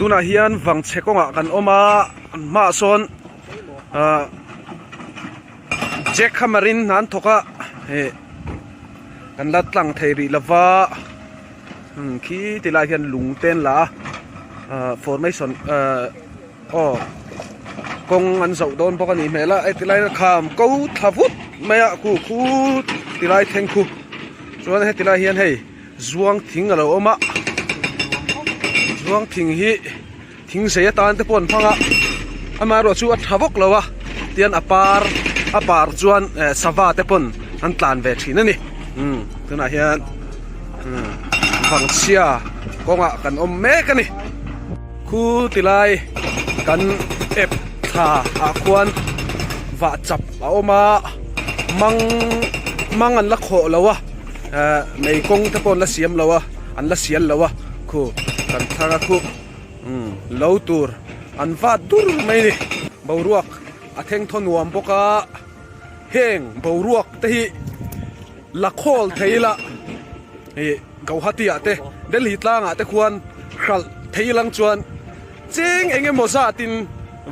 Tunah hian vangchhe kawngah kan awm a, an hmaah sawn ahh jack hammer in hna an thawk a, ih kan la tlang thei rih lova umm khi ti lai hian lung te an la a, ahh formation ahh aw kawng an zoh dawn bawk a nih hmel a, heti lai hian kham ko thla vut mai a khu khu ti lai thleng khu chuan heti lai hian hei. Zuang thing a lo awm a, zuang thing hi thing zei atan te pawh an hmang a, amaherawh chu a tha vawk lo a, tian a par a par chuan eh sava te pawn an tlan ve thin a ni umm tunah hian umm vangchhia kawngah kan awm mek a ni. Khu tilai kan ep thla ah khuan vah chap a awm a, mang mang an la khawh lo a. Ehh mei kawng te pawh an la siam lo a an la sial lo a khu kan thar a khu umm lo tur an vat dur mai a ni boruak a theng thaw nuam bawk a heng boruak te hi la khawl thei ila ih Guwahati ah te Delhi tlang ah te khuan hralh thei lang chuan cheng eng emaw zat in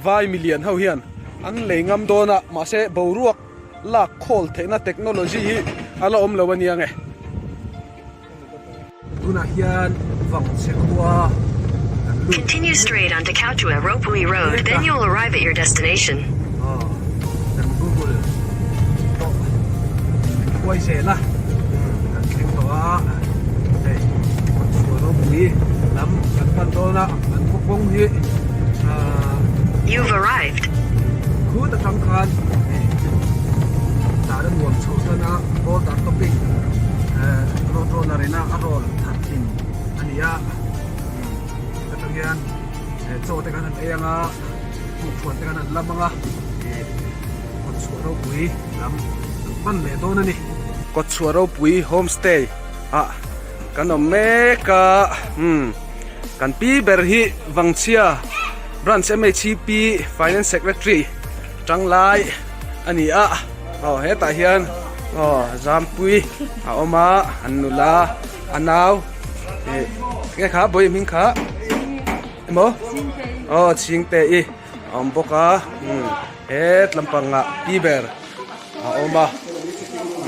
vai milian ho hian an lei ngam dawn a mahse boruak. Lak khawl theihna technology hi a la awm lo a nia nge. Tunah hian Vangchhe khua kan lut Continue straight onto Kautua Ropui Road, then you'll arrive at your destination. Aw, kan Google pawh min huai zel a, kan thleng tawh a, hei Vangchhua ropui lam kan pan dawn a, an khaw kawng hi ahh. You've arrived. Khut atang khan tlan a nuam chho tan a, boulder topping road roller ina a roll that thin a ni a, atang hian chaw te khan an ei anga, tukthuan te khan an lam anga, kawtchhuah ropui lam an pan leh dawn a ni. Kawtchhuah ropui homestay ah kan awm mek a, kan pi ber hi Vangchhia. Branch MHP Finance Secretary tanglai a ni a, aw hetah hian aw Zampui a awm a, an nula a nau ih nge kha bawi hming kha emaw aw Chhingte i a awm bawk a umm he lampangah pi ber a awm a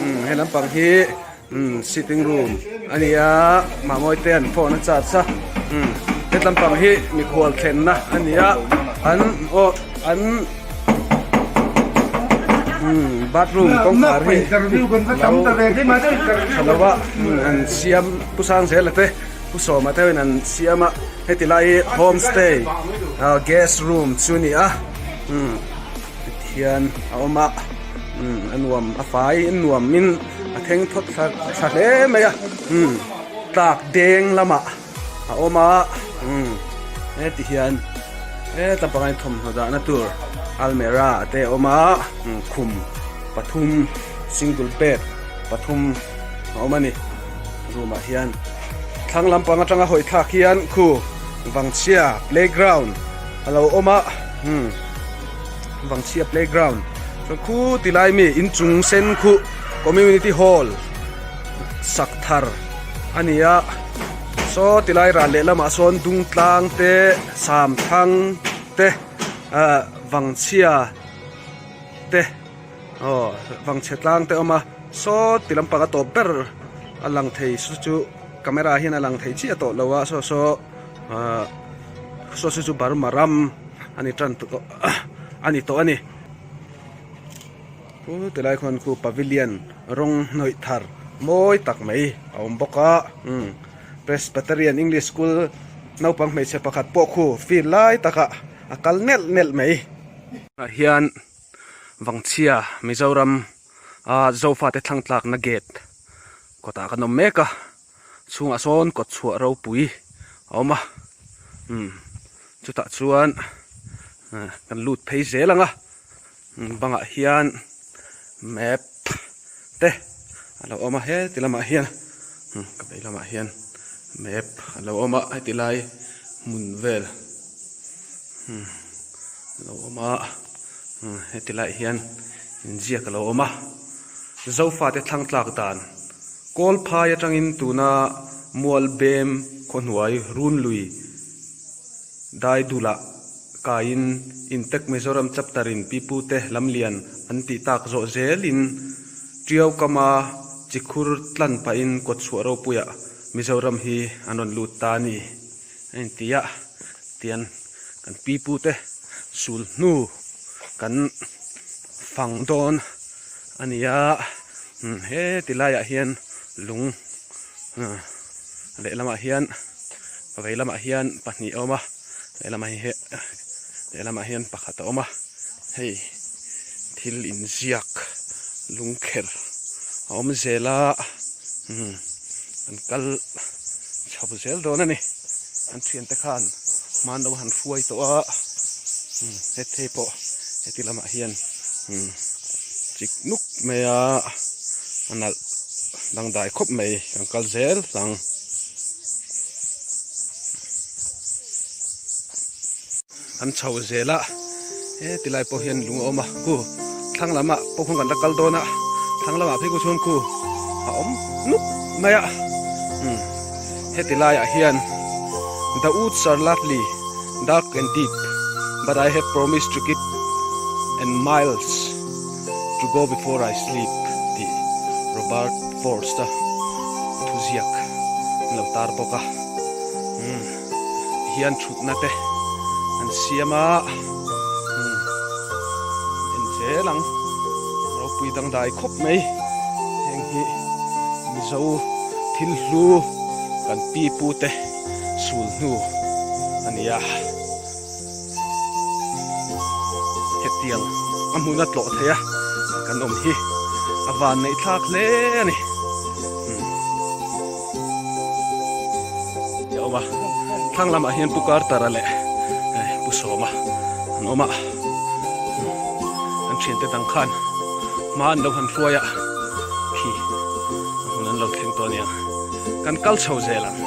umm he lampang hi Umm sitting room a ni a mahmawi te an phone a charge a umm he tlampang hi mikhual thlenna a ni a an aw an umm bathroom kawngkhar hi alo tha lo a an siam pu Sangzela te pu Sawma te in an siam a heti lai hi homestay ah guest room chu a ni a umm Pathian a awm a umm a nuam a fai a nuam in a thleng thawt thla tha hle mai a umm tlak deng lamah a awm a umm heti hian heta pangai thawmhnaw dahna tur almera te a awm a umm khum pathum single bed pathum a awm a ni room ah hian thlang lampang atanga hawi thlak hian khu vangchhia playground a lo awm a umm. Vangchhia playground chuan khu ti lai mi inchung sen khu community hall sak thar a ni a saw ti lai ral leh lamah sawn dung tlang te sam thlang te ah vangchhia te aw vangchhe tlang te a awm a saw ti lampang a tawp ber a lang thei chu chu camera hian a lang thei chiah tawh lo a saw saw ah saw saw chu Burma ram. A ni tan tawh a ni tawh a ni. Khu tilai khuan khu pavilion rawng hnawih thar mawi tak mai a awm bawk a umm Presbyterian English School naupang hmeichhe pakhat pawh khu field lai takah a kal nelh nelh mai. Ah hian Vangchhia Mizoram a Zofate thlangtlakna gate kawtah kan awm mek a. Chhungah sawn kawt chhuah ropui a awm a umm chutah chuan kan lut phei zel ang a bangah hian map te a lo awm a heti lamah hian ka vei lamah hian map a lo awm a heti lai hmun vel a lo awm a heti laiah hian inziak a lo awm a Zofate thlang tlak dan. Kawlphai atangin tuna Mualbem khawhnuai Runlui Daidulah kaiin Intech Mizoram Chapter in pipute lamlian an tih tak zawh zelin Tiau kama chikhur tlan pahin kawtchhuah ropuiah Mizoram hi an rawn lut ta a ni a inti a, tian kan pipute sul hnu kan fang dawn a ni a, heti laiah hian lung lehlamah hian vei lamah hian pahnih a awm a lehlamah hi lehlamah hian pakhat a awm a hei thil inziak lungkher a awm zel a umm an kal chho zel dawn a ni an thiante khan hmanlo han hruai tawh a umm hethei pawh heti lamah hian umm chik nuk mai a a nalh dangdai khawp mai kan kal zel ang. An chho zel a he ti lai pawh hian lung a awm a khu thlang lamah pawh khawn kan la kal dawn a thlang lamah phei ku chuan khu a awm nuk mai a umm heti laiah hian the woods are lovely dark and deep but I have promised to keep and miles to go before I sleep tih Robert Frost a thuziak an lo tar bawk a umm hian thutna te an siam a umm en zel ang ropui dangdai khawp mai heng hi Mizo thil hlu kan pi pu te sul hnu a ni a. Hetiang a hmun a tlawh thei a kan awm hi a van neih thlak hle a ni. A awm a thlang lamah hian Pu Carter-a leh Pu Sawma an awm a an thiante dang khan hma an lo han hruai a khi a hmun an lo thleng tawh a niang kan kal chho zel ang.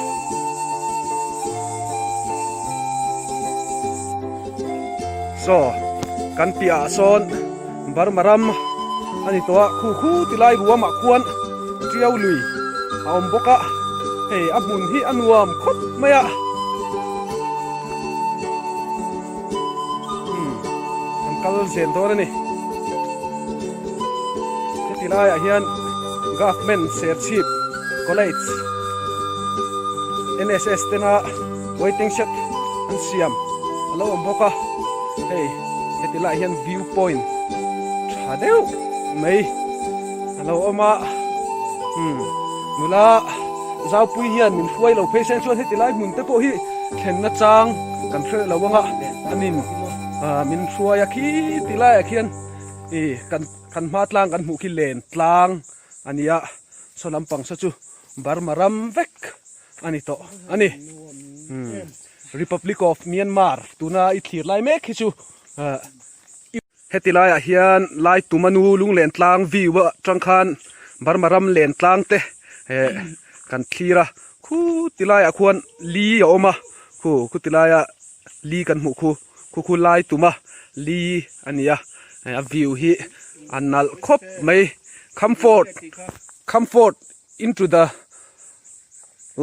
Saw kan piahah sawn Burma ram a ni tawh a, khu khu ti lai ruamah khuan Tiau lui a awm bawk a, hei a hmun hi a nuam khawp mai a. Umm kan kal zel dawn a ni. Heti laiah hian Government Serchhip College NSS tena waiting shed an siam a lo awm bawk a, hei heti laiah hian view point tha deuh mai a lo awm a, umm nula Zaupui hian min hruai lo phei se chuan heti lai hmun te pawh hi thlenna chang kan hre lo ang a, anin min hruai a khi ti laiah khian ih kan kan hma tlang kan hmuh khi len tlang a ni a, saw lampang saw chu Burma ram vek a ni tawh a ni. Republic of Myanmar tuna i thlir lai mek hi chu Heti laiah hian lai tumanu lunglen tlang view atang khan Burma ram len tlang te eh kan thlir a khu ti laiah khuan li a awm a khu khu ti laia li kan hmuh khu khu khu lai tuma li a ni a a view hi a nalh khawp mai comfort comfort into the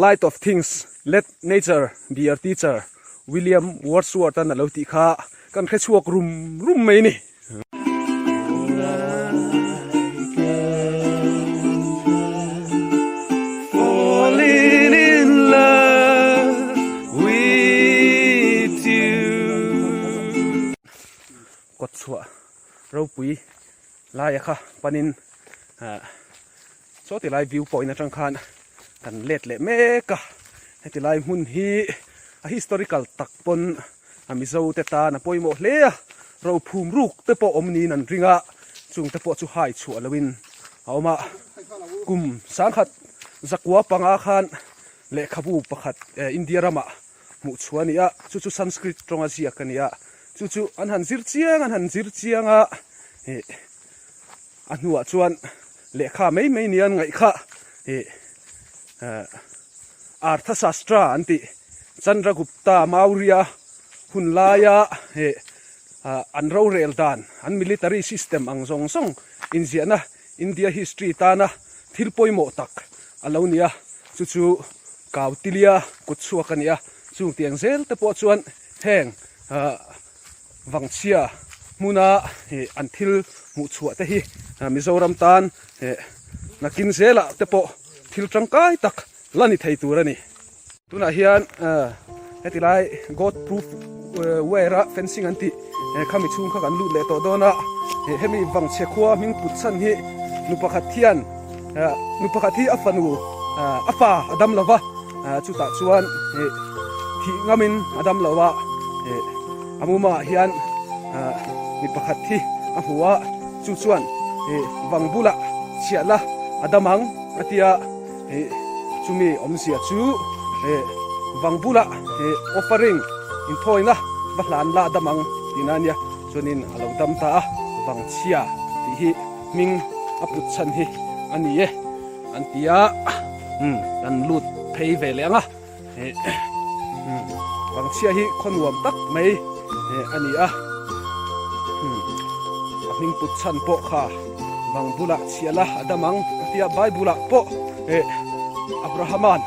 light of things let nature be your teacher William Wordsworth an alo tih kha kan hre chhuak rum rum mai a ni. Kawtchhuah ropui laia kha panin ah Saw ti lai view point atang khan kan let leh mek a, heti lai hmun hi a historical tak pawn a Mizo te tan a pawimawh hle a, rophum ruk te pawh awm niin an ring a, chung te pawh chu hai chhuah loin a awm a, kum sangkhat zakua panga khan lehkhabu pakhat India ramah hmuh chhuah a ni a, chu chu Sanskrit tawnga ziak a ni a, chu chu an han zir chiang an han zir chiang a ih. A hnuah chuan lehkha mai mai nia an ngaih kha ih Arthasastra an tih Chandragupta Maurya hun laia ih an rorel dan an military system ang zawng zawng inziahna India history tana thil pawimawh tak a lo ni a, chu chu Kautilya kut chhuak a ni a, chung tiang zel te pawh chuan. Heng Vangchhia hmuna an thil hmuh chhuah te hi Mizoram tan nakin zelah te pawh thil tangkai tak la ni thei tur a ni. Tunah hian heti lai goat proof wire a fencing an tih khami chhung kha kan lut leh tawh dawn a, hemi Vangchhe khua hming put chhan hi nu pakhat hian nu pakhat hi a fanu a fa a dam lo va. Chutah chuan thih ngamin a dam lo a, a mumangah hian mi pakhat hi a hmu a, chu chuan vang bulah chhiahna a dam ang a ti a, chumi awmzia chu vang bulah offering inthawina va hlan la a dam ang tihna a nia, chuanin a lo dam ta a, vang chhia tih hi hming a put chhan hi a ni e. An ti a, umm kan lut phei ve leh ang a, eh umm Vangchhia hi khaw nuam tak mai eh a ni a, umm a hming put chhan pawh kha vang bulah chhiah la a dam ang a ti a, Bible ah pawh eh Abrahama'n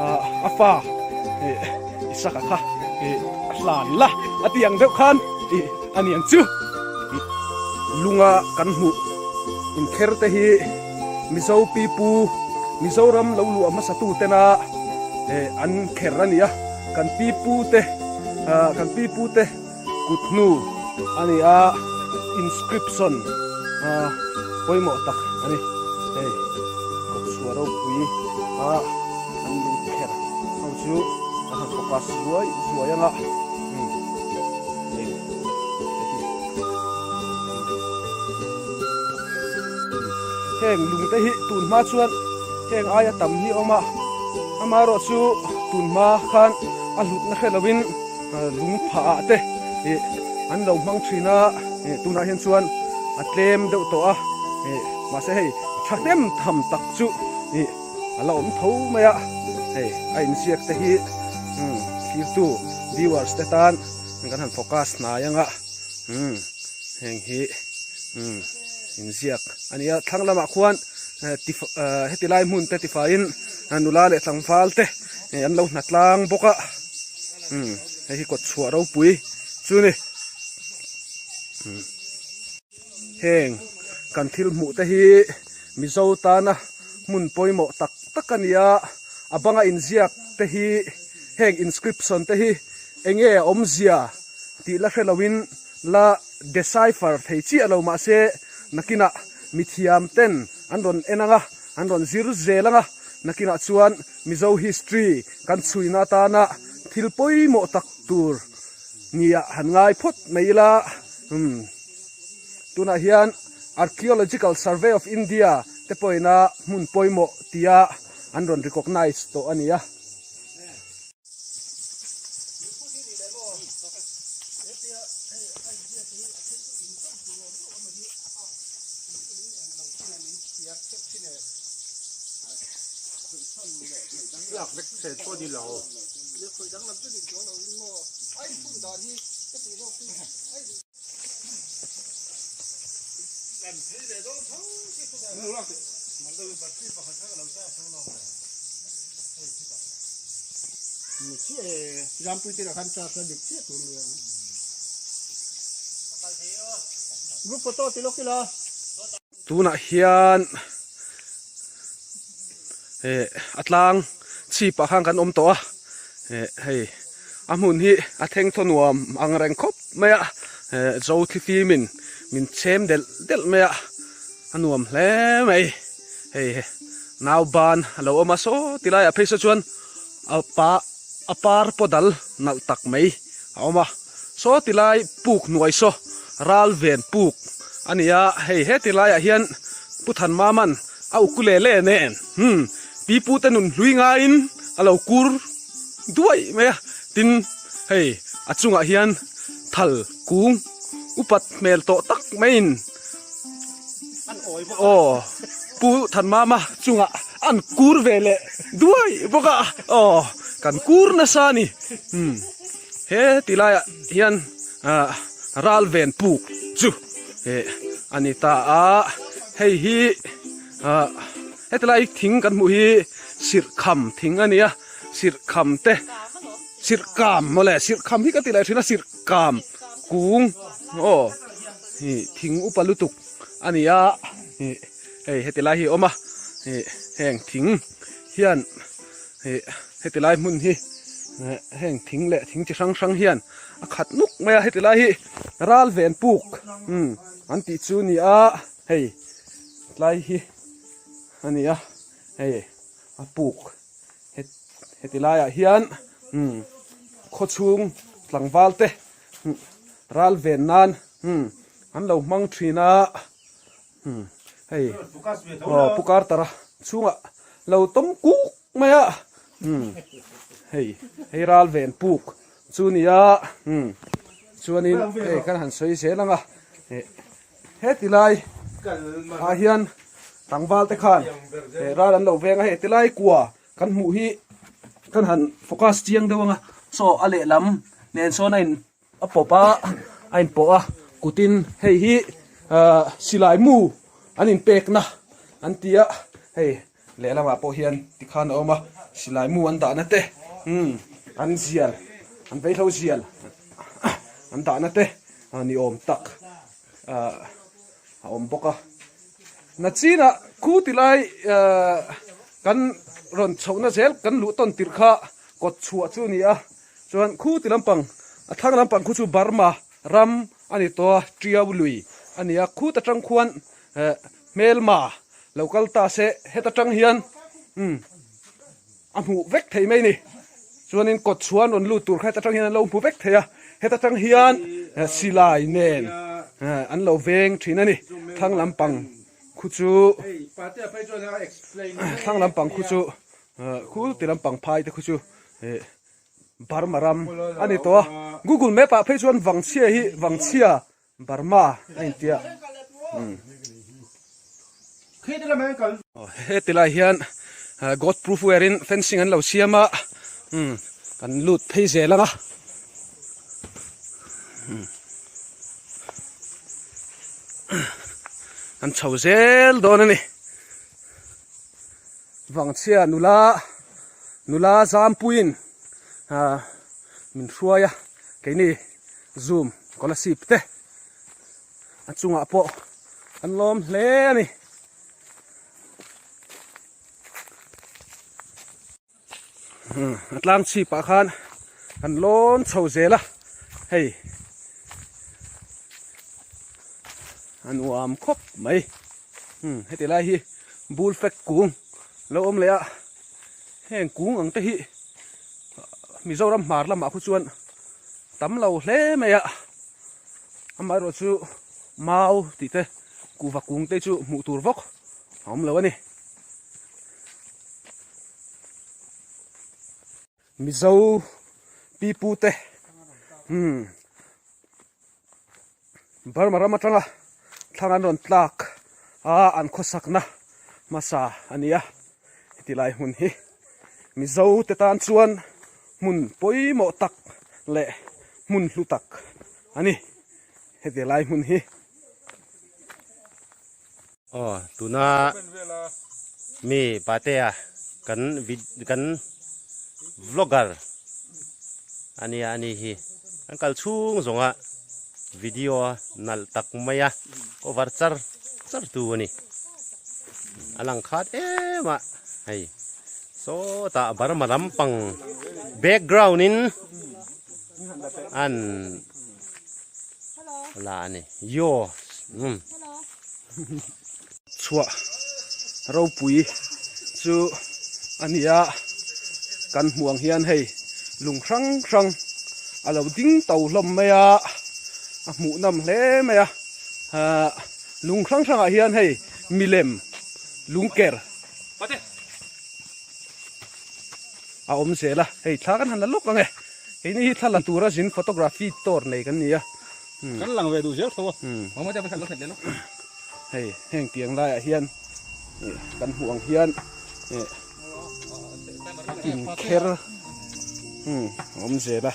ah a fa eh Isaka kha eh a hlan la a ti ang deuh khan ih a ni ang chu. Lunga kan hmuh inkher te hi. Mizo pipu Mizoram lo luah hmasa tu tena eh an kher a ni a, kan pipu te ah kan pipu te kut hnu a ni a, inscription ah pawimawh tak a ni hei kawtchhuah ropui a an lung kher ho chu an han focus zuai zuai ang a umm hei te hi. Heng lung te hi tun hma chuan heng aia tam hi a awm a, amaherawh chu tun hma khan a hlutna hre lovin lung phah ah te ih an lo hmang thin a, ih tunah hian chuan a tlem deuh tawh a, ih mahse hei thahnem tham tak chu ih a la awm tho mai a, hei a inziak te hi umm thirtu viewers te tan kan han focus hnai ang a. Umm heng hi umm inziak a ni a thlang lamah khuan heti lai hmun te tifaiin nula leh tlangval te an lo hna tlang bawk a umm hei hi kawtchhuah ropui chu ni umm heng kan thil hmuh te hi Mizo tana hmun pawimawh tak tak a ni a a banga inziak te hi heng inscription te hi eng nge a awmzia tih la hre loin la decipher thei chiah lo mahse nakinah mithiam ten an rawn en ang a, an rawn zir zel ang a, nakinah chuan Mizo history kan chhuina atana thil pawimawh tak tur nia han ngai phawt mai ila umm tunah hian Archaeological Survey of India te pawhina hmun pawimawh tia an rawn recognise tawh a ni a. Tunah hian eh a tlang chhip ah khan kan awm tawh a eh hei a hmun hi a theng thaw nuam ang reng khawp mai a eh zo thli fim in min chhem delh delh mai a a nuam hle mai hei nau ban a lo awm a saw ti laiah phei saw chuan a pa a par pawh dal nalh tak mai a awm a saw ti lai puk hnuai saw ral ven puk a ni a hei heti laiah hian Pu Thanmaman a ukulele nen hmm pipu te nun hlui ngaiin a lo kur duai mai a tin hei a chungah hian thal kung upat hmel tawh tak maiin aw Pu Thanmama chungah an kur ve leh duai bawk a aw kan kur nasa a ni hmm he ti laiah hian ah ral ven puk chu eh a ni ta a hei hi ah heti lai thing kan hmuh hi sirhkham thing a ni a sirhkham te. Sirhkam mawle sirhkham hi ka ti leh thin a sirhkam kung aw ih thing upa lutuk a ni a ih hei heti lai hi a awm a ih heng thing hian ih heti lai hmun hi heng thing leh thing chi hrang hrang hian a khat nuk mai a heti lai hi ral ven puk umm an tih chu a ni a hei tlai hi a ni a hei a puk. Heti laiah hian khawchhung tlangval te ral ven nan an lo hmang thin a, hei aw pu Carter-a chhungah lo tawm kuk mai a, hei hei ral ven puk chu a ni a, chuanin hei kan han sawi zel ang a. Heti lai ah hian tlangval te khan he ral an lo veng a hei tilai kua kan hmuh hi kan han focus chiang deuh anga saw a lehlam nen sawn a in a pawp a a in pawh a kutin hei hi ahh silai mu an in pek na an ti a hei lehlamah pawh hian tikhan a awm a silai mu an dahna te umm an zial an veihlo zial an dahna te ni awm tak. ah a awm bawk a nachinah khu ti lai ah kan rawn chhohna zel kan luh tawn tirh kha kawt chhuah chu a ni a chuan khu ti lampang a thlang lampang khu chu Burma ram a ni tawh a Tiau lui a ni a khut atang khuan eh hmelma lo kal ta se heta tang hian umm. A hmuh vek thei mai ni. Chuanin kawt chhuan rawn lut tur kha heta tang hian an lo hmu vek thei a, heta tang hian silai nen an lo veng thin a ni. Thlang lampang khu chu thlang lampang khu chu khu ti lampang phai te khu chu Burma ram a ni tawh a. Google map ah phei chuan Vangchhia hi Vangchhia Burma a intia umm heti lai hian god proof wear in fencing an lo siam a umm kan lut phei zel ang a umm an chho zel dawn a ni Vangchhia nula nula Zampuiin ah min hruai a keini zoom scholarship te a chungah pawh an lawm hle a ni. A tlang chhip ah khan an lawn chho zel a hei a nuam khawp mai heti lai hi bul fek kung lo awm leh a heng kung ang te hi Mizoram hmar lamah khu chuan tam lo hle mai a amaherawh chu mau tih te kuhva kung te chu hmuh tur vawk a awm lo a ni. Mizo pipu te umm Burma ram atanga thlang an rawn tlak a an khawsakna hmasa a ni a heti lai hmun hi Mizo te tan chuan hmun pawimawh tak leh hmun hlu tak a ni heti lai hmun hi. Aw tuna mi patea kan vid kan vlogger ania ani hi an kal chhung zawnga video nalh tak mai a cover char char tu ani a lang khat em a hei sawtah Burma lampang background in an la a ni yo umm. Chhuah ropui chu a ni a, kan hmuh ang hian hei lung hrang hrang a lo ding to hlawm mai a, a hmuh nawm hle mai a, ahh lung hrang hrang ah hian hei milem lungker a awm zel a, hei thla kan han la lawk ang e, keini hi thla la tura zin photography tour nei kan ni a. Kan lang ve duh zel tho a. Mama te pasal lo khat leh lo. Hei heng tiang laiah hian kan hmuh ang hian inkher a awm zel a.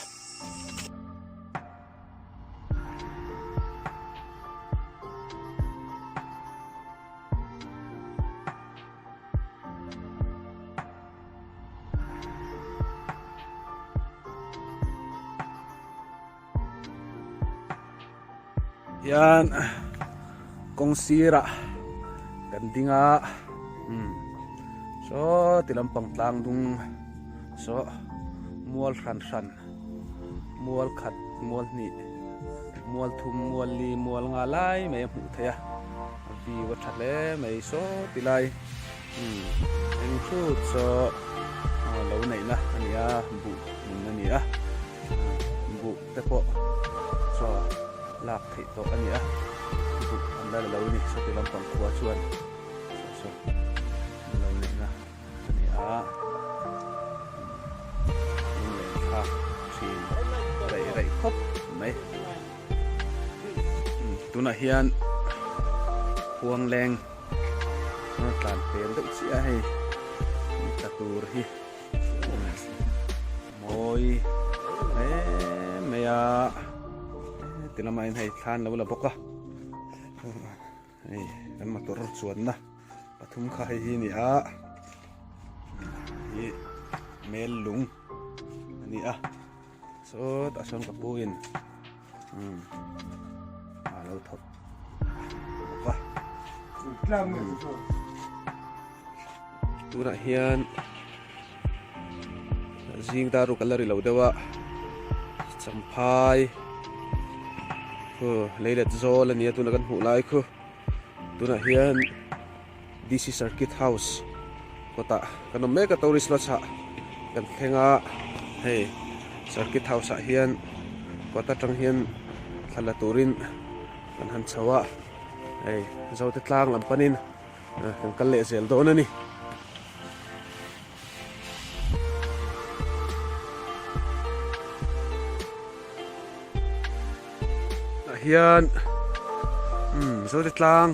Hian kawng sirah kan ding a umm saw ti lampang tlang dung saw mual hran hran mual khat mual hnih mual thum mual li mual nga lai mai a hmuh theih a a view a tha hle mai saw ti lai umm eng thut saw lo neihna a ni a buh hmun a ni a buh. Te pawh chaw lak theih tawh a ni a, buh an la la lo a ni, sawti lampang khua chuan saw saw an lo neihna a ni a, lunglen thlak thin raih raih khawp mai. Tunah hian khuangleng a tlan pel deuh chiah a hei ni tla tur hi. Mawi hle mai a ti lamah hian hei thlan lo la bawk a hei kan motor chuanna pathum kha hei hi a ni a ih mel lung a ni a sawtah sawn ka pu in umm a lo thawk bawk a. Tunah hian zing dar ruk a la ri lo deuh a champhai khu leilet zawl a nia tuna kan hmuh lai khu tunah hian D_C circuit house kawtah kan awm mek a tourist lodge ah kan thleng a hei circuit house ah hian kawt atang hian thla la turin kan han chho a hei zote tlang lam panin. Kan kal leh zel dawn a ni. Tah hian umm Zote tlang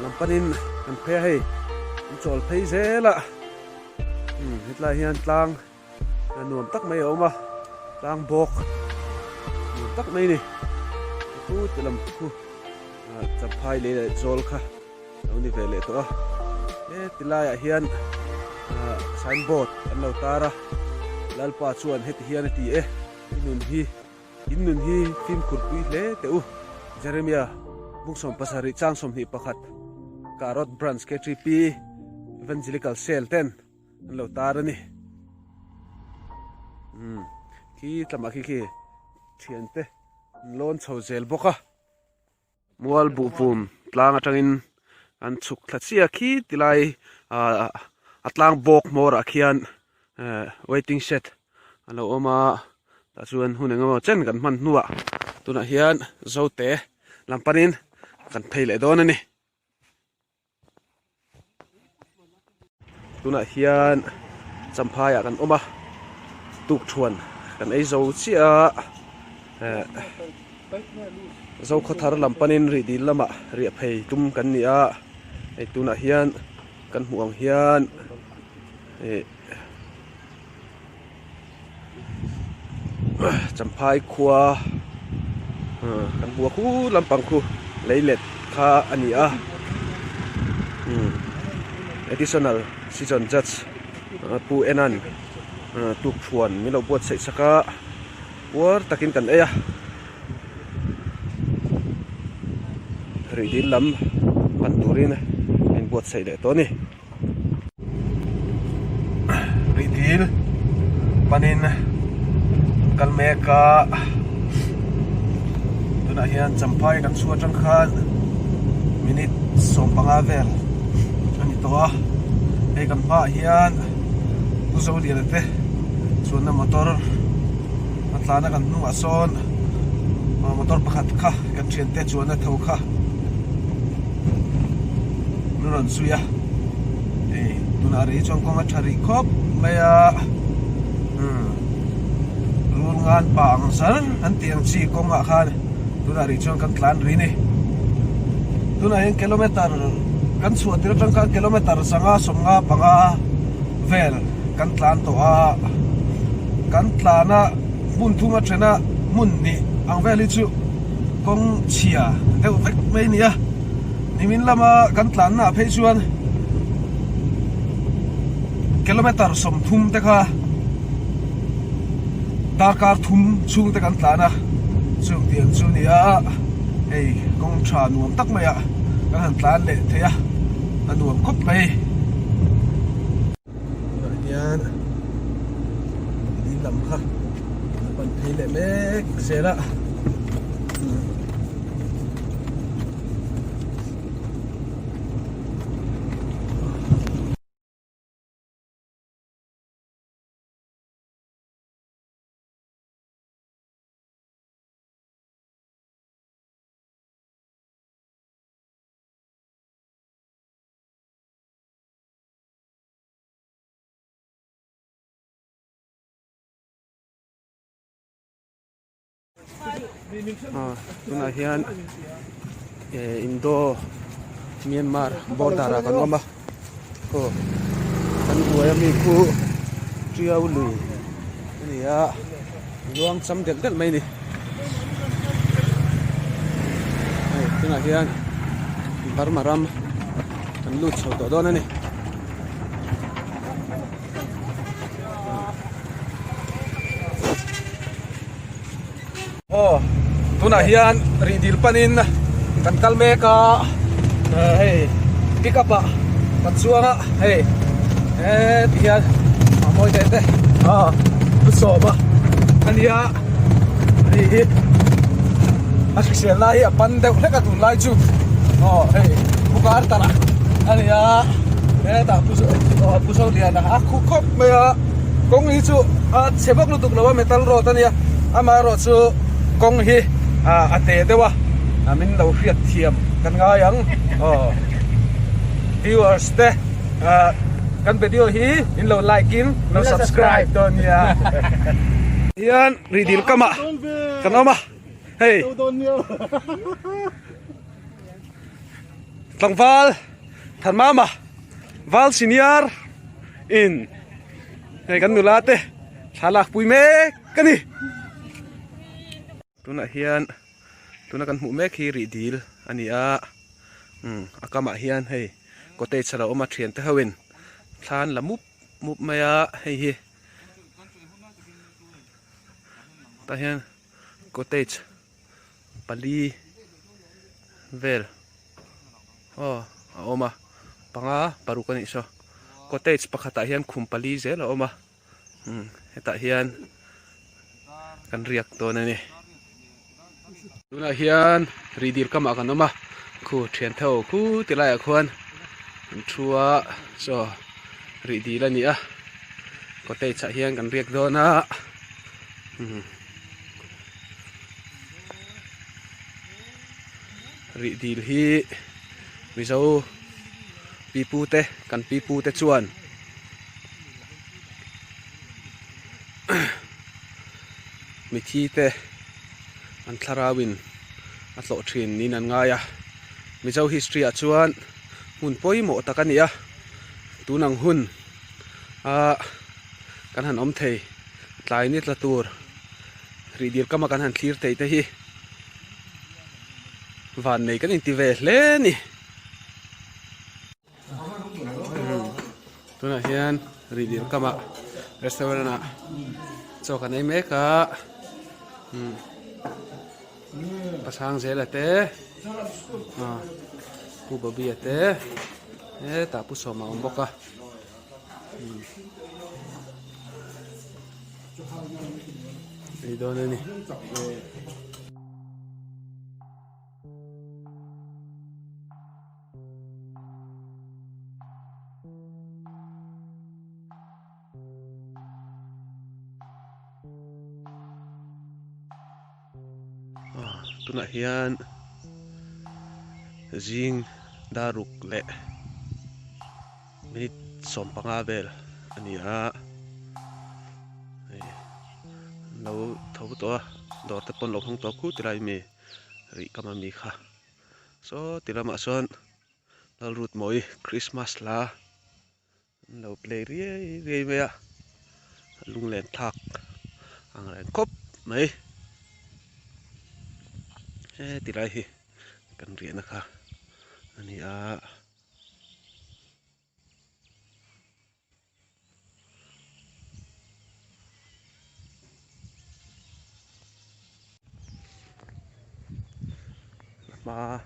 lam panin kan phei a hei an chawl phei zel a umm hetlai hian tlang nuam tak mai a awm a tlang bawk nuam tak mai a ni khu ti lam khu champhai lei leh zawl kha. Lo ni ve leh tawh a, heti laiah hian sign board an lo tar a, Lalpa chuan heti hian a ti e, i nun hi, in nun hi fimkhur pui hle teh u, Jeremia bung 17 chang 21 Karot Branch KTP Evangelical Cell ten an lo tar a ni. Umm khi tlamah khi khi thiante an lawn chho zel bawk a. Mual buhpum tlang atangin an chhuk thla chiah khi tilai ah a tlang bawk hmawrah khian eh waiting shed a lo awm a tah chuan hun eng emaw chen kan hman hnuah tunah hian zote lam panin kan phei leh dawn a ni. Tunah hian Champhai ah kan awm a tukthuan kan ei zo chiah a eh Zokhawthar lam panin rih dil lamah riah phei tum kan ni a hei tunah hian kan hmuh ang hian ih Champhai khua kan hmu a khu lampang khu leilet kha a ni a additional season judge pu Enan tukthuan min lo buatsaih sak a puar takin kan ei a rihdil lam pan turin a inbuatsaih leh tawh a ni. Rihdil panin kal mek a tunah hian champhai kan chhuah atang khan minute 15 vel a ni tawh a hei kan hmaah hian Pu Zoliana te chuanna motor a tlan a kan hnungah sawn motor pakhat kha kan thiante chuanna tho kha. An rawn zui a hei tunah rih chuan kawng a tha rih khawp mai a umm rul ngan pa ang zar an tih ang chi kawngah khan tunah rih chuan kan tlan rih a ni tunah hian kilometer kan chhuah tir atang khan kilometer 5 55 vel kan tlan tawh a kan tlan a hmun thum a then a hmun hnih ang vel hi chu kawng chhia deuh vek mai a ni a. Nimin lama kan tlanna ah phei chuan kilometer 30 te kha darkar thum chhung te kan tlan a chung tiang chu ni a. Hei kawng tha nuam tak mai ah kan han tlan leh thei a, a nuam khawp mai. Tunah hian ding lam kha a pan phei leh mek zel a. Tunah hian Indo Myanmar border ah kan awm a aw kan hnuai ami khu Tiau lui a ni a luang cham delh delh mai a ni hei tunah hian Burma ram kan lut chho tawh dawn a ni. Aw tunah hian rih dil panin kan kal mek a hei pick up ah kan chuang a hei heti hian a mawi teh te a thu sawm a ania hei hi a hrisel lai hi a pan deuh hlek a tunlai chu aw hei bukar tarh a ania hetah pu Zoliana a khuh khawp mai a kawng hi chu a chhe vak lutuk lo a metal road ania amaherawh chu kawng hi a te deuh a min lo hriat thiam kan ngai ang aw viewers te kan video hi in lo like in lo subscribe dawn nia hian rihdil kamah kan awm a hei tlangval Thanmama Val Senior in hei kan nula te thla lak pui mek a ni. Tunah hian tuna kan hmuh mek hi rih dil a ni a umm a kamah hian hei cottage a lo awm a thian te ho in thla an la mup mup mai a hei hi tah hian cottage pali vel aw a awm a panga paruk a nih saw cottage pakhatah hian khum pali zel a awm a umm hetah hian kan riak dawn a ni tunah hian rih dil kamah kan awm a khu thian tho khu ti laiah khuan an thu a saw rih dil a ni a cottage ah hian kan riak dawn a umm. Rih dil hi Mizo pipu te kan pipu te chuan mithi te an thlarau in a tlawh thin niin an ngai a Mizo history ah chuan hmun pawimawh tak a ni a tun ang hun a kan han awm thei tlai ni tla tur rih dil kama kan han thlir thei te hi van nei kan inti ve hle a ni tunah hian rih dil kamah restaurant ah chaw kan ei mek a pasang zela te pu bobby-a te hetah pu sawma a awm bawk a. Ei dawn a ni. Tunah hian zing daruk leh minute 15 vel a ni a hei an lo tho tawh a dawr te pawh an lo hawng tawh khut tilai mi rih kam ami kha saw ti lamah sawn Lalrutmawii Christmas hla. An lo play riai riai mai a, a lunglen thlak ang reng khawp mai. Heti lai hi kan riahna kha a ni a. hma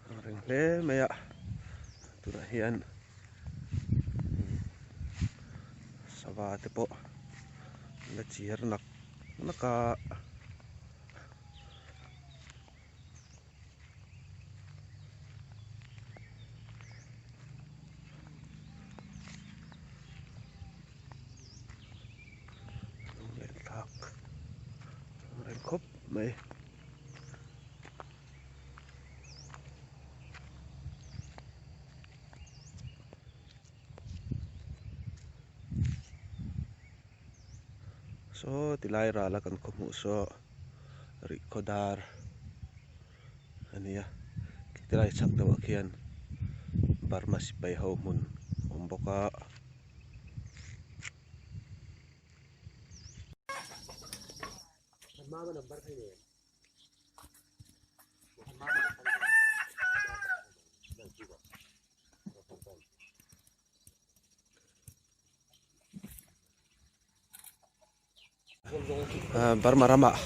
ang reng hle mai a tunah hian sava te pawh la chiar nak nak a. Lunglen thlak ang reng khawp mai. Saw tilai ral a kan khaw hmuh saw rihkhaw dar a nia tilai chhak deuh ah khian Burma sipai ho hmun a awm bawk a. Burma ramah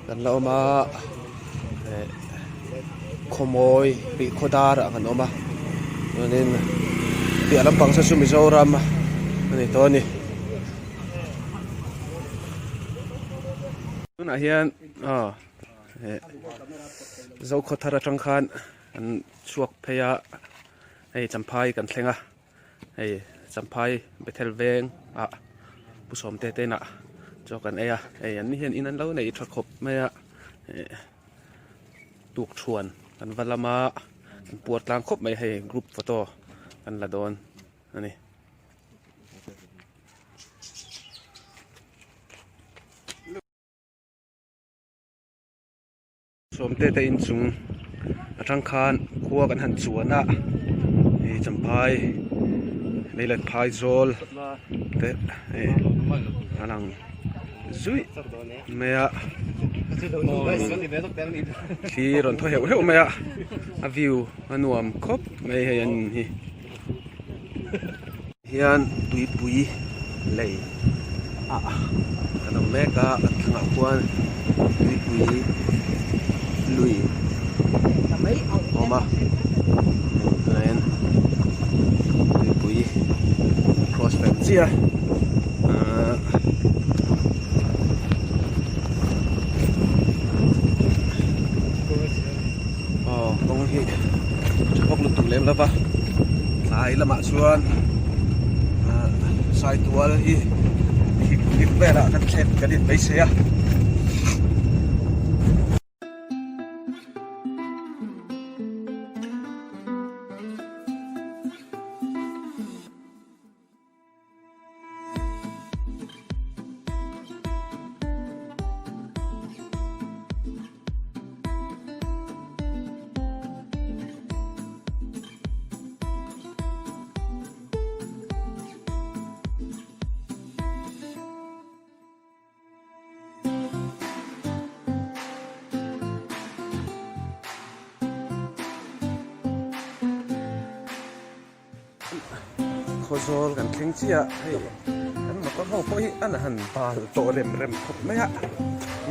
kan la awm a eh khawmawi rih khaw darah kan awm a chuanin piah lampang saw chu Mizoram a ni tawh a ni. Tunah hian aw eh Zokhawthar atang khan an chhuak phei a hei Champhai kan thleng a. Hei Champhai Bethel veng ah Pu Sawmte te inah chaw kan ei a, hei an ni hian in an lo nei tha khawp mai a, eh tukthuan kan va lam a, kan puar tlang khawp mai hei group photo kan la dawn a ni. Sawmte te inchung atang khan khua kan han chuan a hei champhai leilet phai zawl te hei a lang zuih mai a thli rawn thaw heuh heuh mai a a view a nuam khawp mai hei an in hi. Hian tuipui lei ah kan awm mek a an thlangah khuan tuipui lui a awm a chuanin tuipui cross ve ang chiah a ahh. Aw kawng hi tha bawk lutuk lem lova tlai lamah chuan ah saitual hi hip hip velah kan thlen kan in beisei a. Khawzawl kan thleng chiah a hei kan motor ho pawh hi an han bal tawh rem rem khawp mai a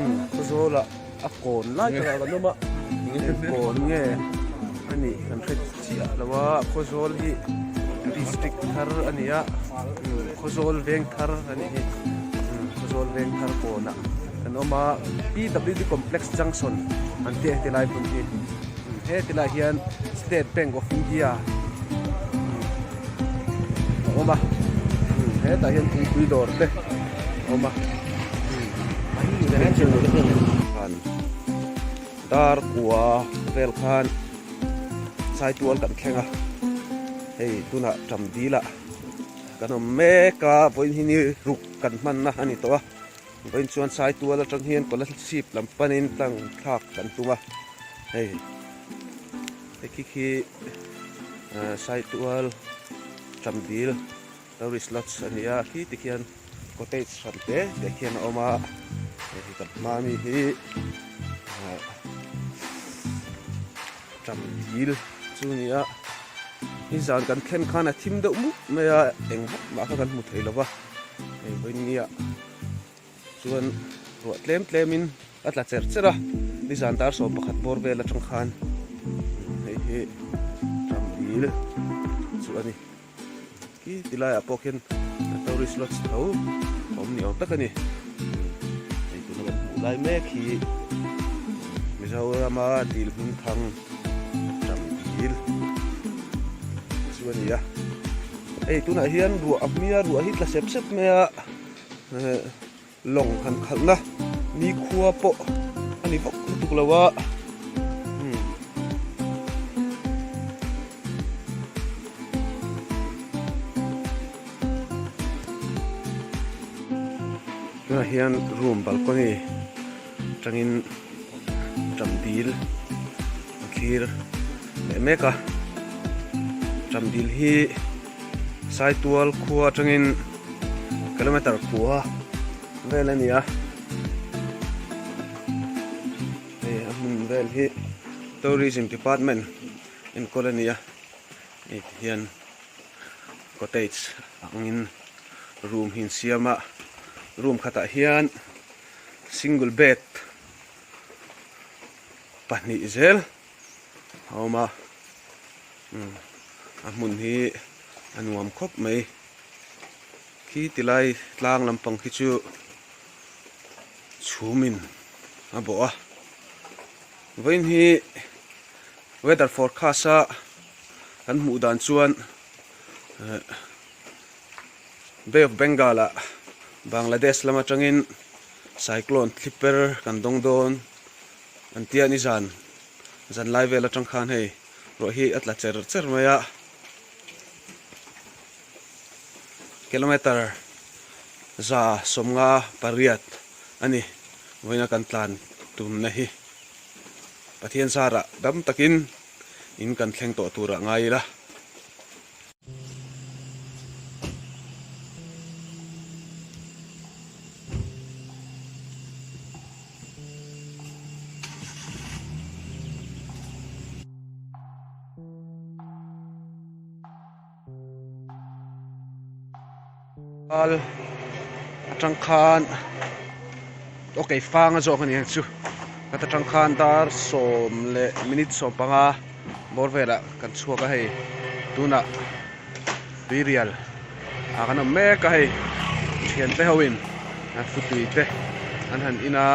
umm Khawzawl ah a kawn lai takah kan awm a eng kawn nge a nih kan hre chiah lo a Khawzawl hi district thar a ni a umm Khawzawl veng thar a nih hi umm Khawzawl veng thar kawnah kan awm a P W D complex junction an tih a heti lai hmun hi. He tilai hian State Bank of India a awm a hetah hian thingpui dawr te a awm a dar kua vel khan saitual kan thleng a hei tunah tam dil ah kan awm mek a vawiin hi ni ruk kan hmanna a ni tawh a. Vawiin chuan Saitual atang hian Kolasib lam panin tlang thlak kan tum a, hei hei khi khi Saitual Chamdil Tourist Lodge a ni a, khi ti khian cottage hran te te khian a awm a, hei hi kan hma ami hi Chamdil chu a ni a, nizan kan thlen khan a thim deuh mup mai a, eng vak mah kha kan hmu thei lo va. Hei vawiin nia chuan ruah tlem tlem in a tla cher cher a nizan dar 11 bawr vel atang khan. Hei hi ram dil chu a ni. Khi ti laiah pawh khian tourist lodge tho awm ni awm tak a ni. Hei tuna kan hmuh lai mek hi Mizorama dil hming thang ram dil chu a ni a. Hei tunah hian ruah a hmia ruah hi tla sep sep mai a Lawng han khalhna nikhua pawh a ni vak lutuk lo a. Tunah hian room balcony atangin ṭam dil a thlir leh mek a. Ṭam dil hi Saitual khua atangin kilometer kua vel a ni a. Hei a hmun vel hi Tourism Department enkawl a ni a. Hei ti hian cottage angin room hi an siam a. Room khatah hian single bed pahnih zel a awm a. A hmun hi a nuam khawp mai. Khi tilai tlang lampang khi chu chhumin a bawh a. Vawiin hi weather forecast a kan hmuh dan chuan Bay of Bengal ah Bangladesh lam atangin cyclone thlipper kan dawng dawn an tia nizan zan lai vel atang khan hei ruah hi a tla cher cher mai a kilometer za sawmnga pariat a ni vawiina kan tlan tumna hi Pathian zarah dam takin in kan thleng tawh turah ngai ila. Al atang khan okay fang a zawk a ni ang chu khat atang khan dar sawm leh minute 15 bawr velah kan chhuak a hei tunah tuirial ah kan awm mek a hei thiante ho in an futui te an han in a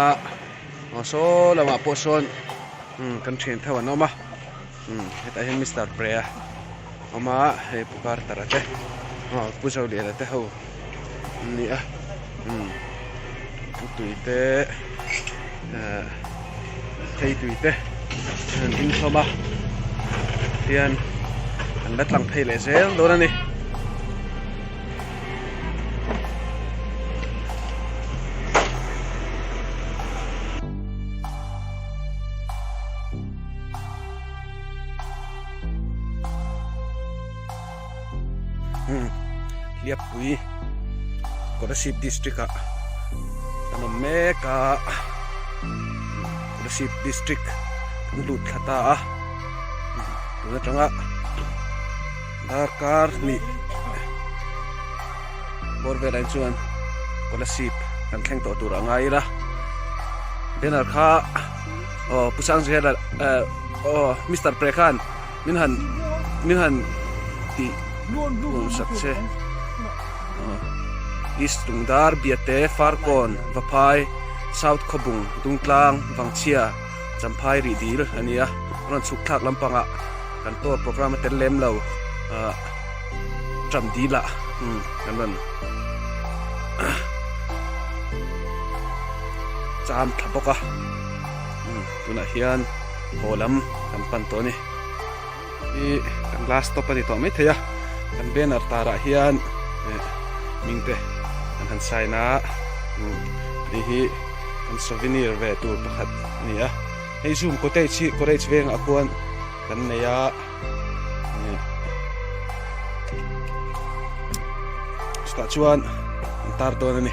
aw saw lamah pawh sawn kan thian theuh an awm a hetah hian mister Pre a awm a hei pu Carter a te aw pu Zoliana te ho an ni a pu tui te eh phei tui te an in hlawm a tian an la tlang phei leh zel dawn a ni. Hliappui Kolasib district ah kan awm mek a Kolasib district kan lut thla ta a tun atanga darkar hnih bawr velah hi chuan Kolasib kan thleng tawh tur a ngai ila banner kha aw Pu Sangzela eh aw Mister Pre khan min han min han tih nuam sak che East Tungdar Biate Farkawn Vaphai South Khawbung Dungtlang Vangchhia Champhai rih dil a ni a a rawn chhuk thlak lampangah kan tour programme a tel lem lo ah ṭam dil ah kan rawn cham thla bawk a tunah hian haw lam kan pan tawh a ni hi kan last stop a ni tawh maithei a kan banner tarah hian hming te an han sign a hei hi kan souvenir ve tur pakhat a ni a hei zoom cottage hi cottage vengah khuan kan nei a chutah chuan an tar dawn a ni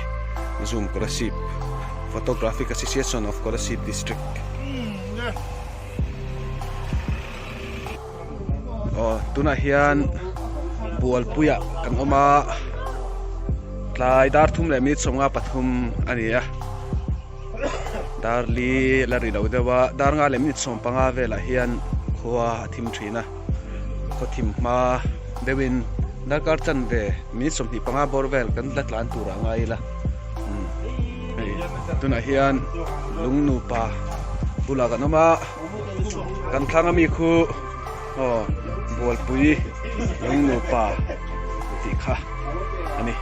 zoom Kolasib photographic association of Kolasib district aw tunah hian bualpuiah kan awm a tlai dar thum leh minute 53 a ni a dar li la ri lo deuh a dar nga leh minute 15 velah hian. Khua a thim thin a, khaw thim hma deuhin darkar chanve minute 25 bawr vel kan la tlan tur ah ngai ila umm hei tunah hian lung nupa bulah kan awm a kan thlang ami khu aw bualpui lung nupa tih kha a ni.